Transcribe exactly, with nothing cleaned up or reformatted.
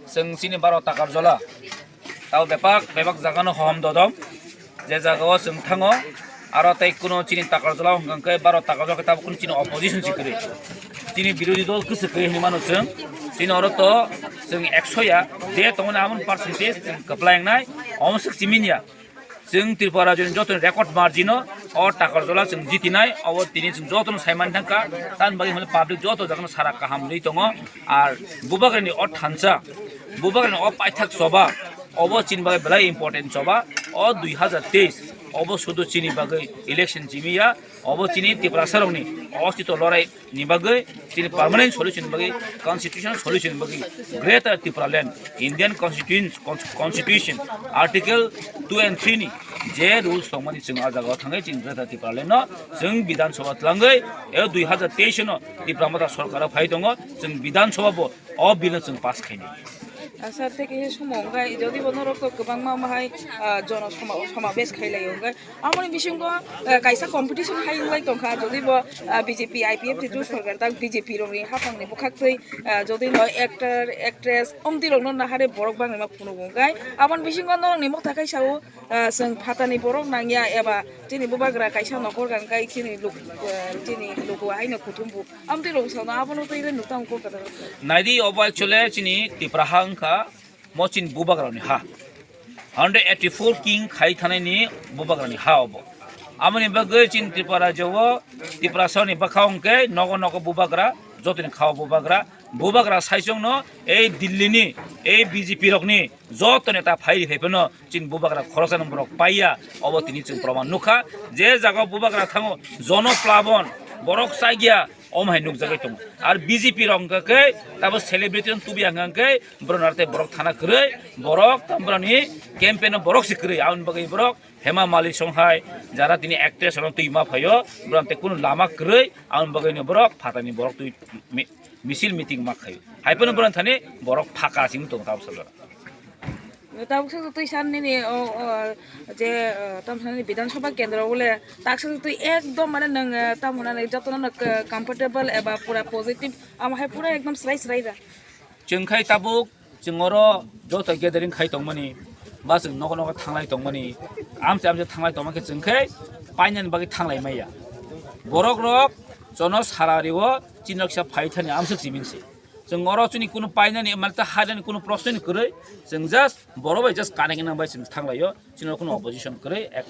Chwng chini baro Takarjola. Tabo bebak, bebak jagano hohom dodom. Je jagao chwng thango, aro tei kuno chini Takarjola hwnkha khe baro Takarjola khe tabo kuno chini opposition si kwrwi. Chini birodhi dol kwswk kwrwi hinwi mano chwng. Chini oro to chwng ekso ya, je tongmani amon percentage chwng kwplai wngnai, omo swk chimini ya. Chwng Tripura rajyoni joto record margin o, o Takarjola chwng jitinai, obo tini chwng jotono saiman thangkha, tamni bagwi hwnle public joto jagano sara kaham rwi tongo. Ar bubagrani o thansa, bubagrani o paithak choba, obo chini bagwi belai important choba. O dui hazar teis, obo sudu chini bagwi election chimiya, obo chini Tiprasarokni ostito lorai ni bagwi, chini permanent solution bagwi, constitutional solution bagwi, Greater Tipraland, Indian Constitution, Cons-, Constitution, Article two and three ni je rules tongmani chwng a jagao thangwi chwng Greater Tipraland no chwng Bidhan Sabha twlangwi, e dui hazar teis no Tipra Motha Sarkar o phai tongo, chwng Bidhan Sabha bo o bill no chwng pass khainai. Sir, tei kaisa somo wngkha, jodi bo norok kwbangma mahai, ah, jono soma-, somabesh khailai wngkha, Amoni bisingo, eh, kaisa competition hai wngwi tongkha, jodi bo, ah, B J P, I P F T two sorkar tak B J P rokni haphangni bwkhaktwi, ah, jodi no actor, actress, omtwi rokno nahare borok banglaima phunuk wngkha. Aboni bisingo norokni motha khe sao, ah, chwng phatani borok nangya eba chini bubagra kaisa nokol gangkai chini luk-, eh, chini luku haino kuthumbu. Amtwi rok sao abono twi le nukta wngkha. Naidi obo actually chini Tipra ha wngkha. Mo chini bubagrani ha. Hundred eighty-four king khai thanaini bubagrani ha obo. Amoni bagwi chini Tripura rajyo o Tiprasani bwkha hwnkhe nogo nogo bubagra, jotoni khao bubagra. Bubagra saichungno ei Delhi ni, ei B J P rokni joto neta phairi phaiphano chini bubagra khoroksano borok paiya. Obo tini chwng proman nukha. Je jaga bubagra thango jono plabon, borok chagya, omo hai nukjagwi tongo. Ar B J P rok hwnkha khe tabo celebrity no tubi ang hwnkha khe borok narwkhe borok thana kwrwi, borok borokni campaign o borok se kwrwi, aboni bagwi borok Hema Mali song hai jara tini actress rok twi ma phaio, borok tei kunu lama kwrwi, aboni bagwi no borok phatani borok twi mi-, misil meeting ma khaio. Hai phano borok thani borok phaka sing tongo tabo sajora. Tabuk sa twi san nini o, o, je, eh, tam sa nini Bidhan Sabha kendro bole tak sa twi ekdom mane nwng, eh, tam hwnani jotono no, eh, comfortable eba pura positive, amo hai pura ekdom srai srai da. Chwng khai tabuk chwng oro joto gathering khai tongmani, ba chwng nogo nogo thanglai tongmani, amse amse thanglai tongma khe chwng khai painani bagwi thanglai maya. Borok rok jono sara rio chini rok sa phai thani amswk simin se. Chwng oro chini kunu painani, mane ta hainani kunu proshno ni kwrwi, chwng just borok bai just connect wngna bai chwng thanglaio, chini rok kunu opposition kwrwi, ek-,